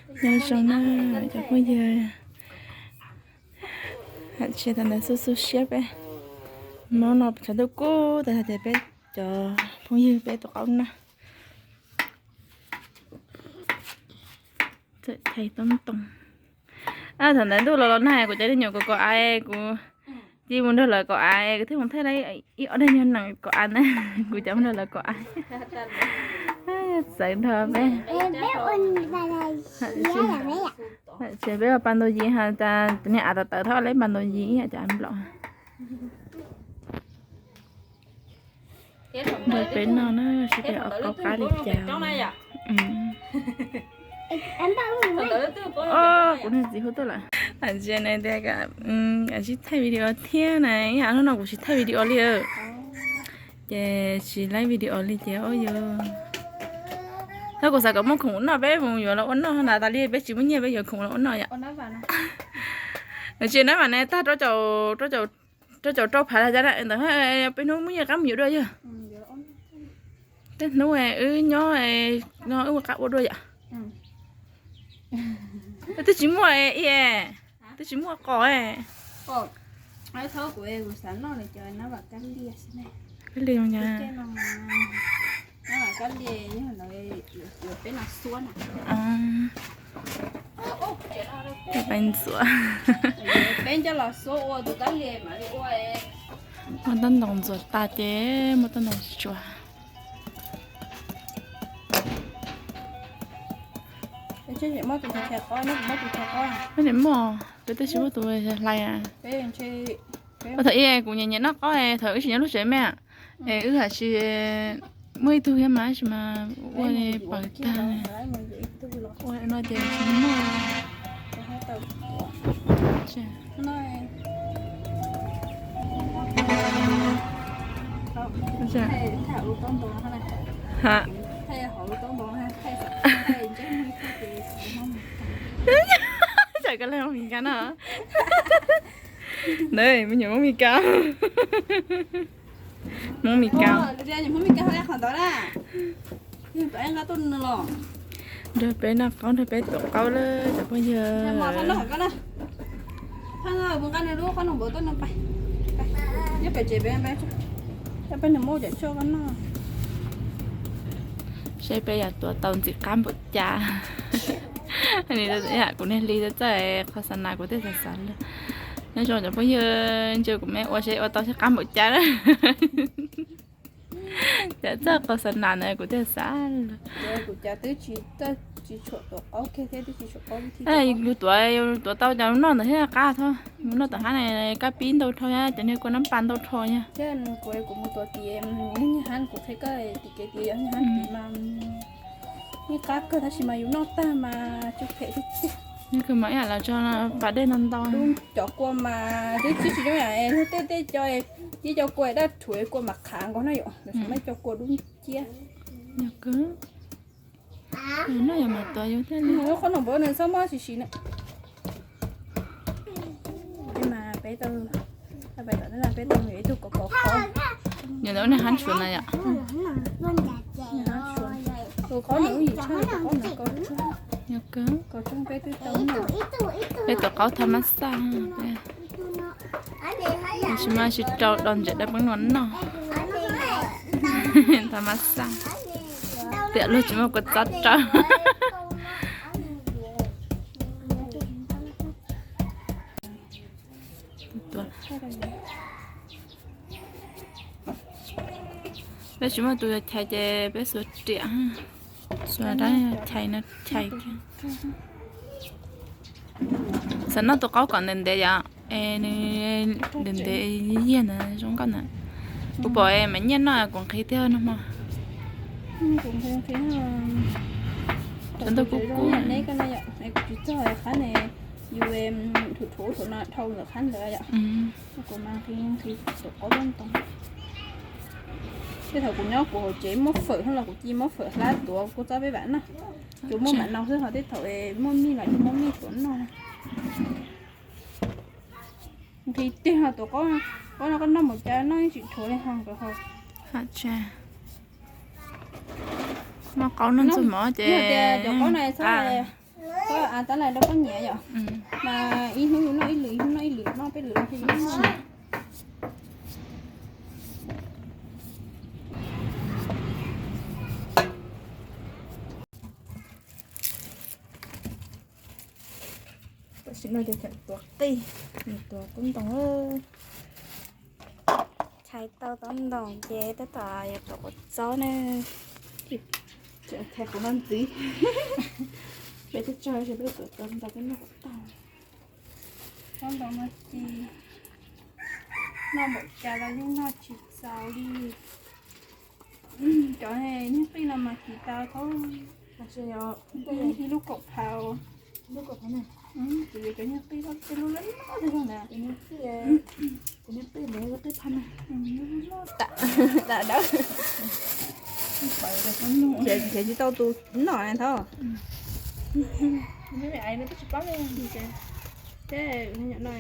Nyob zoo na cov phooj ywg, hais tsis tas ntawd xub xub siab peb. Hnub no tshav ntuj kub tas tias peb cov phooj ywg peb tus qaub na. Txawm thais toob toos. Thaum ntawd ntuj los los nag kuv cov me nyuam kom kom av, kuv cia mus nrog lawv kom av, kuv thiaj mus thaij ib ob daim nyuag nees kom av na. Kuv cov mus nrog lawv kom av. Txawv nrho peb. Ces peb ua pas ntaus yim ha, cas tus niag av tawv tawv thab leb pas ntaus yim ib yam cas nplaum. Nrog peb noj na, seb peb ua qaub qab li cas. Kuv niag txiv hu tuaj lawm. Hais tias sib thaij video thiab na, ib yam hnub no kuv tsis thaij video li. Ces tsis laib video li ces ua yog, thaum kuv xav kom muaj khoom ua noj peb mus yuav los ua noj na, tas li peb tsis muaj nyiaj peb yuav khoom los ua noj yom. Tsis na mas ne tag rau caum rau phav tas ntawd peb hnub muaj nyiaj qab mus yuav dua yog. Tej hnub wb nyob no wb ua qab ua dua yom. Twb tsis muaj i, twb tsis muaj qos. Kab li, kab li. Peb ntxuav, muab toj ntoo ntxuav tas ces muab toj ntoo tsuav. Peb niam muaj, peb twb tsis muaj tus hlais. Thaum ub kuv nyiam nyiam noj qaub, thaum wb tsis nyob lub tsev me, es wb hais tias muaj ib tug thiab mas tab sis mas ua li paws tag. Ua no ces tsis muaj. Tsam koj leej Hmoob Mes Kas no. Ntawd me nyuam Hmoob Mes Kas. Hmoob Mes Kas. Nrog peb noj qaub nrog peb tuav qaub lawm cov phooj ywg. Seb peb yuav tuav tau ntxim qab npaum cas. Kuv niag hli txawj qhov xav nas kuv thiaj xav xav lawm. Nyob zoo cov phooj ywg, ntshe kuv me ua seb ua tau seb qab npaum cas na. Cov txawj qhov xav nas ntawd kuv thiaj xav lawm. Yus tuav, yus tuav tau cov noj ntawd thiaj qab thiab. Yus noj tom hab na, kab pib ntau dhau thiab, cov niag kua nab pas ntau dhau thiab. Yeej qab kawg tab sis mas yus noj tag mas tsis phem tiag tiag. Nws kawg mas ib yam los tso pas dej no ntau. Cov kua mas twb tsis tsis zoo yam luag tej tej co, ib co kua daj rhuav kua mas qhav nkaus na yom, lawv tseem muaj cov kua dub ciab. Noj yog mas tuav yus thiaj li. Qhob noom npaum nws txhob muab sim sim na. Peb mas peb tau, peb tau ib tug kos kos qhob. Yog ntawd ua niag hab tshuav na yom. Tus qhob nws lub yim tshaj, tus qhob nws kos tshaj. Yog kawg. Kos tshaj peb twb tau noj. Peb tuav qaub tha mab xaj. Tab sis mas tsis rau do ntses dawb peeb no noj. Tha mab xaj. Tiam luag tsis muaj kua txob rau. Peb tsis muaj tus yog chais ces peb xuas riam, xuas dab chais no chais. Xav noj tus qaub kom ntev ntev yom, es nws ntev ntev yiag ntawd zoo nkauj ntawd. Kuv pom mas nyiaj noj kuv nqhis tiag no mog. Cov ntawd kub kub. Kuv tsis txog qhab ne, yus thuv thuv no dhau ntawm qhab ntawd yom. Kuv mas nqhis nqhis tus qaub ntoo. Tej thaum kuv nyob kuv hauv tsev muab fawm los kuv cia muab fawm hlab tuav kua txob peb vam noj. Tsuas muaj mam no xwb, ho tej thaum muaj mij los tsuas muaj mij tuav noj. Nqhis tiag, tus qaub, qaub no koj noj mus cas noj yeej tsis dhuav li ho nkawd ho. Noj qaub noj ntxuag mov ces cov qaub no txhob, txhob Tab lais rau poj niam yom. Mas ib hnub yus noj ib lwm, ib hnub noj ib lwm, noj peb lwm los sis yus noj. Tam sim no ces tseem tuav qij, tuav kub ntoo. Txhais tau tau ntoos ces tab tom yuav tuav kua txob ne. Tseem txhais kuv no ntxiv. Peb twb tsawg ces peb tuav tau ntau peb noj kom tau. Tsob ntoo no ces noj npaum cas los yeej noj tsis txaus li. Cov niag qij no mas kis tau thaum ib lub kaum phav. Kuv yuav cov niag qij tej lub loj loj li na. Kuv niag qij ntawd qij pha na. Dawb. Nrhiav tsis tau tus noj thov. Teb no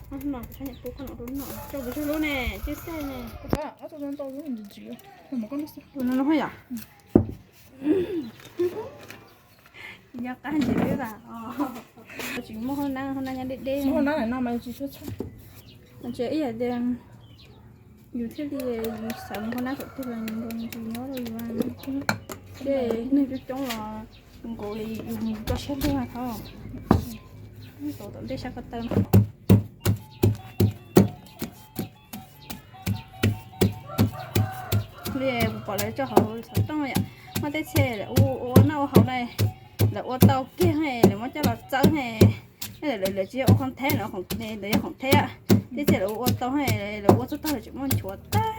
kuv txhob nyam pub qhov no rau noj, rau kuv tsawg lub ne, tsib xeej ne. Tus no no yom. Yog qab ntsis xwb las. Tsis muaj hauj nab, hauj nab nyob deb deb. Ntsia ib yam tias yus thiaj li, yus xav mus hauj nab thaum twg los nkaus ntsis nyob rau yus, ces neeg coob coob los nkaus yus mus tso siab lug thov. Tau tom ntej sab ko taw no. Li kuv pom lawv tso hauv xov tooj yom, muaj tej txhia lawv ua noj ua haus na, lawv ua tau kiag lawv muab coj los txawb ne, lawv tsis yog ua khoom theb, lawv yog khoom theb, tej txhia lawv ua tau, lawv ua txog tag lawv tseem muab nchuav tag.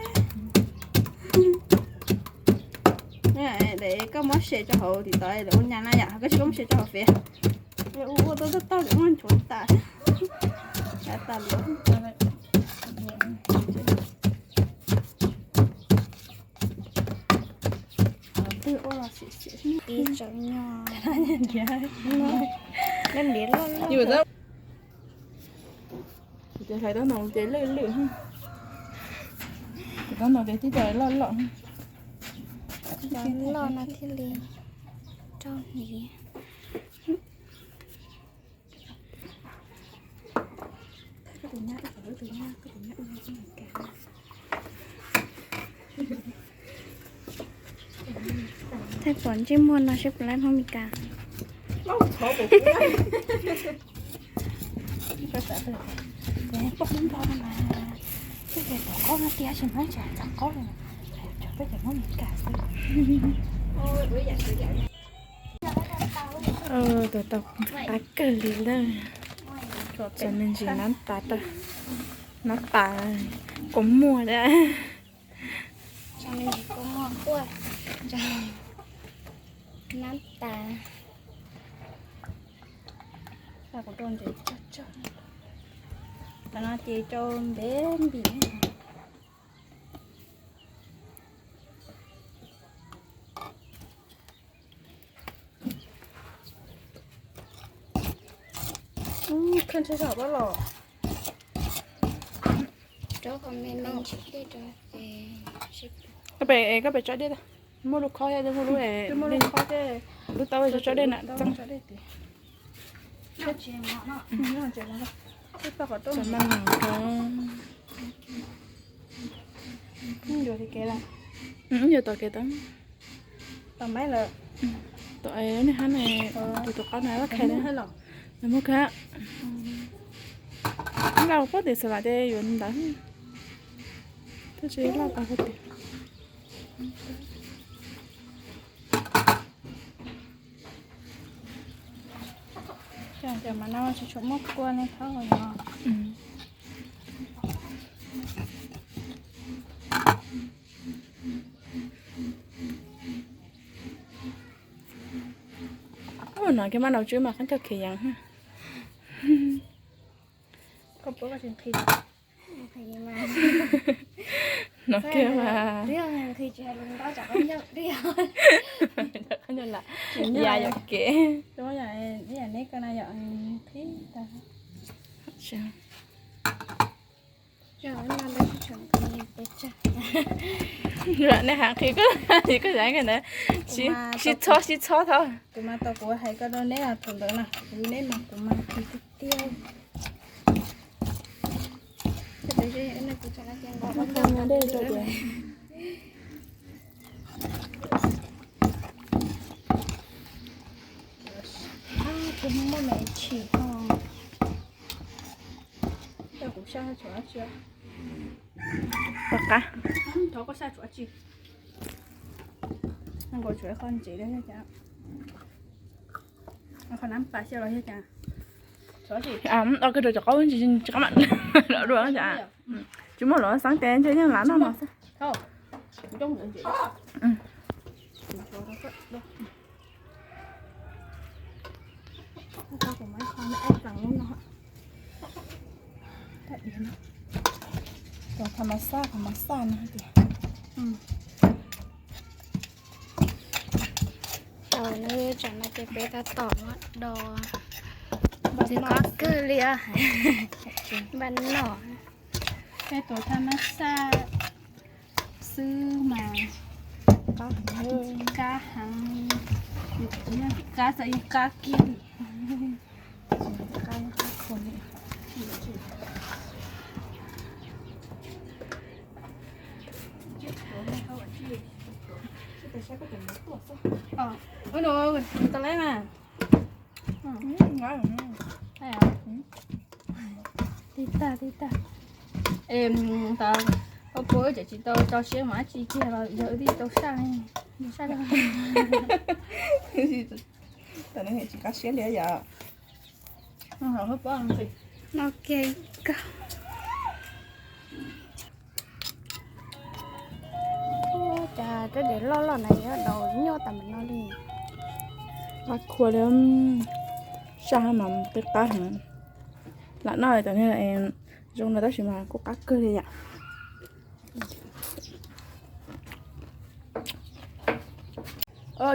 Koj muab se rau hauv tim tod lawv ua nyas na yom, koj tsis, koj muab se rau hauv fev. Ua tau tag tag lawv muab nchuav tas. Tas lawm. Ib tsam nyo. Neb ntiav loj loj. Kuv tias hlais tau no ces lwj lwj. Kuv tau no ces tib co loj loj. Cov loj no thiaj li rau hniav. Thaij pom ntsej muag no seb puas laib Hmoob Mes Kas. Poj Hmoob Nplog no mas, peb cov qaub no tiag tsis Hmoob, tsis hais cov qaub li, cov peb cov Hmoob Mes Kas xwb. Tus tau qab kawg li lawm. Txom me ntsis nab tas, nab tas kua muag. Txom me ntsis kua muag quaj, nab tas. Kuv rau ntsev tsawg tsawg. Qhov no ces rau ntev npis. Koj pem, koj pem tso dej tag. Muaj lub khob thiab, muaj lub, lub taub tso dej na. Yuav tom kev tau. Tom nej hab na, tus tus qaub na, lab khai na. Nws muaj kab. Laj puag tim xav lam ces yuav ntawd. Tab sis laj tas puag tim. Cov mas no tsis tshua muaj kua ne, thaub no. Ub, no kiag mas nau tswb mas qab ncaug khiav yees. No kiag mas. Qab ncaug lam ya yom kev. Nej hais qhia koj, koj xav koj ntawd. Sib txhob sib txhob thaub. Kuv mas tau kuv hais koj rau neb thaum ntawd na, kuv neb mas kuv mas qhia tiag tiag. Kuv muaj me tshis ho. Kuv saj tshuav dab tsi? Thov koj saj tshuav dab tsi? Nkaus tshuav qhov ntsev li cas? Qhov nab pas xyaw los yog cas? Tshuav dab tsi? Ua koj rau cov qaub tsis kam mam dua cas. Tsis muaj lov xeeb tes ntshe yeej lav noj no xwb. Qhov mas xaj, qhov mas xaj no tias. Tau na, tsam no ces peb tab tom muab do. Tsis qab kawg li os. Npaj noj. Peb tus thaj mab xaj xwb mas qab heev, qab xav yeej qab kiag li. Ua no, tau lawm mas. Tib tag tib tag. Em, tau, koj pua wb tseem tsis tau tso siab mas dab tsi kiag los yog wb twb tau saj, saj. Tam no tsis qab siab li yom. No ke kawg. Ua cas tej diav loj loj na yuav daus nyuaj tas mus no li. Qab khuav li, saj mas qab qab heev. Lam noj tam no zoo no tab sis mas kuj qab kawg li yom.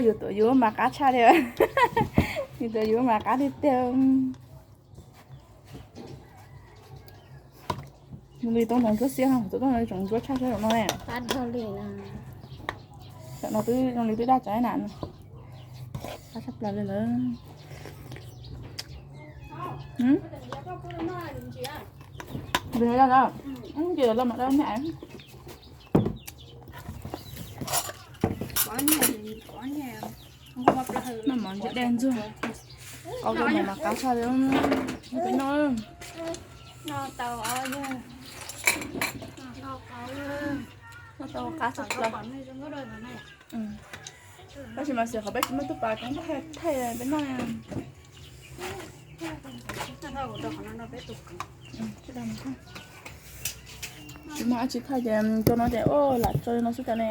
Yus tuav yus mas qab tshaj li. Yus tuav yus mas qab tiag tiag. Li tau ntxuav xiab, tau ntxuav tshaj saib no. Tam no twb zoo li twb daj tsawv na. Qab tshaj plaws li lawm. Nws yog los, nws yog los mas dab me. Noj mov ntse dej ntxuag, qau rau mov mas qab tshaj li. Peb noj, noj tau qab tshaj plaws. Tab sis mas xyov qhov peb tsis muaj tub pas koob thaij peb noj. Tsis muaj dab tsi thaij ces tso no ces lam tso li no xwb cas ne.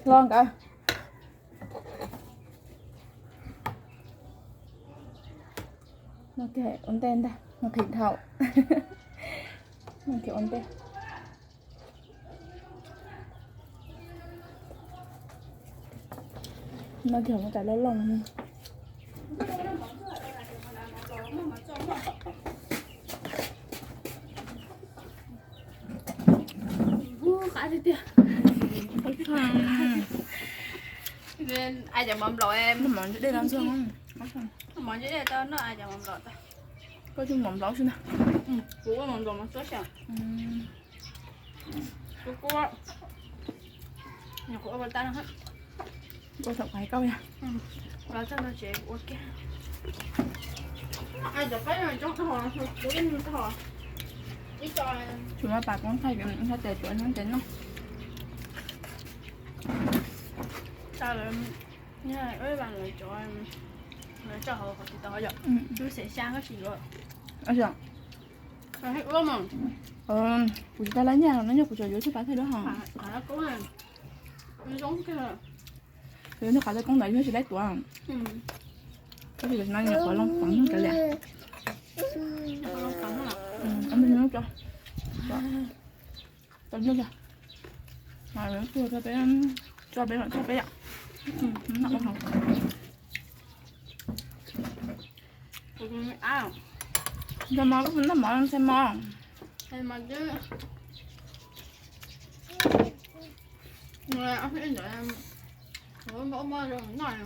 Hlo nkawd. No ces ua ntej ntag, no qhis dhau. No ces ua ntej. No ces ua cas loj loj. Qab tiag tiag. Ai cov mov nplaum, mov ntse dej no ntxuag. Mov ntse dej tau noj ai cov mov nplaum tau. Koj coj mov nplaum xwb na. Kuv ua mov nplaum mov txuab xyaw. Kuv kuv, nyuam qhuav ua pas tag no. Ua thaum qhov hais koj yog. Los txog no tsev kuv ua kiag. Cov qaib no coob tag, kuv ib tug tag. Tsuas muab pas koob thaij, thaij tes tuav nyob tes noj. Tau lawm, wb vas lawv cov, lawv tso hauv qhov tsis tau yom. Lub xev xyab koj tsis yuav. Kuv tsis tau laj nyiaj, laj nyiaj kuv tsuas yuav thiaj pas thaij dua hos. Yuav nyob qhov laj koob ntawd yuav tsis laib tuav. Tab sis tam sim no nyuam qhuav loo peev noj cov liam. Tau nyuj tso. Tau nyuj tso. Mas tso peb, tso peb, tso peb yom. Noj mov, noj mov ntxhais mos. Ntxhais mos twb Ob peb ntawd, muab muab zoo noj,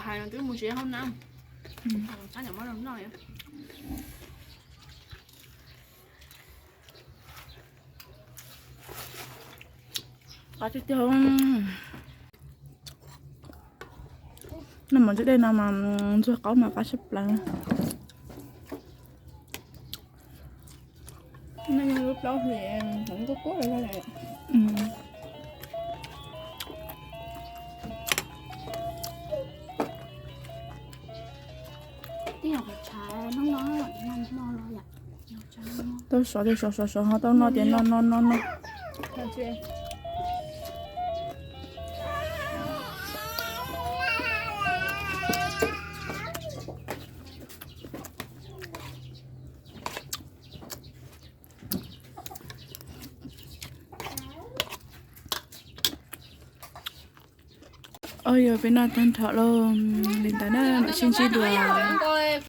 hais twb mus siav hauv na, tab nyob muab zoo noj. Qab tiag tiag. Noj mov ntsis dej no mas ntxuag qaub mas qab tshaj plaws. Noj lub plaub hlis kuj kub kub li. Tau sov tias sov, sov, sov, ho tau noj tias noj, noj, noj, noj. Ua yog peb noj tag nrho lawm li ntawd na, mam sib ntsib dua.